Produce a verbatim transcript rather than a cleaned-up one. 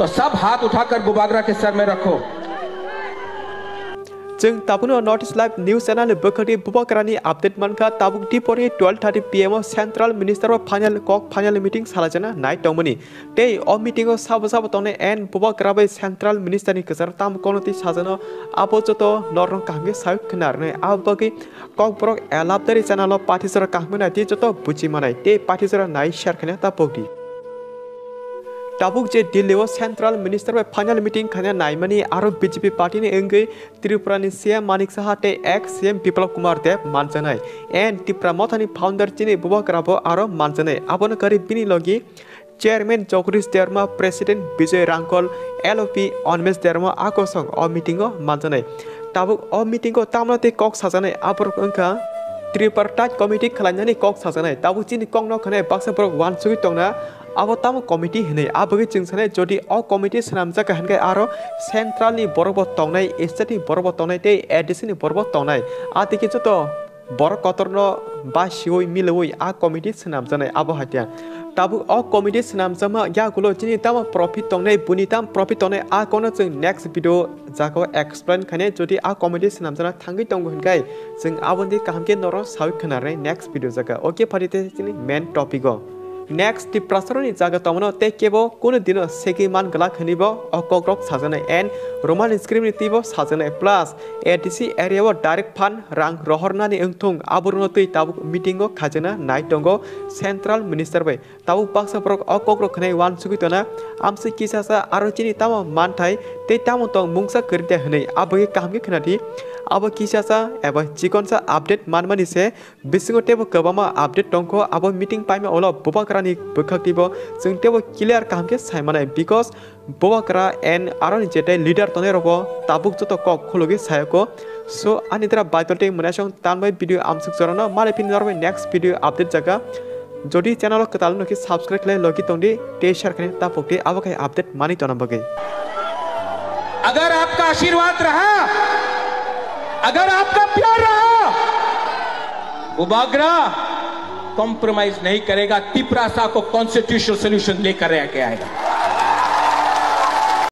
तो सब हाथ उठाकर बुबागरा के सर में रखो। Chwng tabukno North East Live News Channel ni bwkhakni bubagrani update mankha. Tabuk dipori twelve thirty P M o Central Minister bai final kok, final meeting salaijakna nai tongmani. Tei o meeting o sabo sabo tongnai and bubagra bai Central Minister ni kwcharo tamo kokno twi sajano, abo joto norokno kaham khe sawi khna rwnai. Abo bagwi Kokborok Elapdari channel o pathijora kaham khe nai twi joto buji manai tei pathijora nai share khaina ta pokdi. Tabuk je Delhi o Central Minister bai final meeting khaina naimani aro B J P party ni wngwi Tripura ni C M Manik Saha tei ex C M Biplab Kumar Deb manjaknai. And Tipra Motha ni founder chini bubagra bo aro manjaknai. Abono kwrwi bini logi Chairman Jagdish Debbarma, President Bijoy Rangkhol, L O P Animesh Debbarma a kosong o meeting o manjaknai. Tabuk o meeting o tamno tei kok sajaknai aborok wngkha Tripartite Committee khwlainani kok sajaknai. Tabuk chini kokno khwnai baksa borok uansugwi tongna abo tamo committee hinwi. A bagwi chwng sanai jodi o committee swnamjak kha hinkhe aro central ni borok bo tongnai, state ni borok bo tongnai tei A D C ni borok bo tongnai. A tei khe joto borok kotorno basiwi milwi a committee swnamjaknai abo hai khe. Tabuk o committee swnamjakma yagulo chini tamo profit tongnai, buni tamo profit tongnai a kono chwng next video jagao explain khainai. Jodi a committee swnamjakna thangwi tongo hinkhe chwng aboni kaham khe norok sawi khwnarnai next video jaga. Okay, phari tei chini main topic o. Next, Tiprasaroni jaga tongmano tei kebo kunu dino segwi man glak hwnwi bo o kokrok sajaknai and Roman script ni twibo sajaknai, plus A D C area o direct fund rang rohornani wngthung aborokno twi tabuk meeting o khaijakna nai tongo Central Minister bai. Tabuk baksa borok o kokrok khwnai uansugwi tongna, amswi kisasa aro chini tamo manthai tei tamo tong mungsa kwrwi de hwnwi, abo khe kaham khe khwnadi. Abo kisasa eba chikonsa update manmani se bisingo teibo kwbangma update tongkho, abo meeting paima ulo bubagrani bwkhak twibo chwng teibo clear kaham khe saimanai, because bubagra and aroni jetai leader tongnai rogo tabuk joto kok khulugwi sayoko. So ani dara baitol tei mwnaisong tanbai video amsuk jorano malai phini norbai next video update jaga. Jodi channel o kwtal no khe subscribe khlai logi tongdi tei share khlai ta pokdi abo khai update mani tona bagwi. अगर आपका आशीर्वाद रहा, अगर आपका प्यार रहा, बुबागरा कॉम्प्रोमाइज नहीं करेगा, तिपरासा को कॉन्स्टिट्यूशनल सॉल्यूशन लेकर आके आएगा।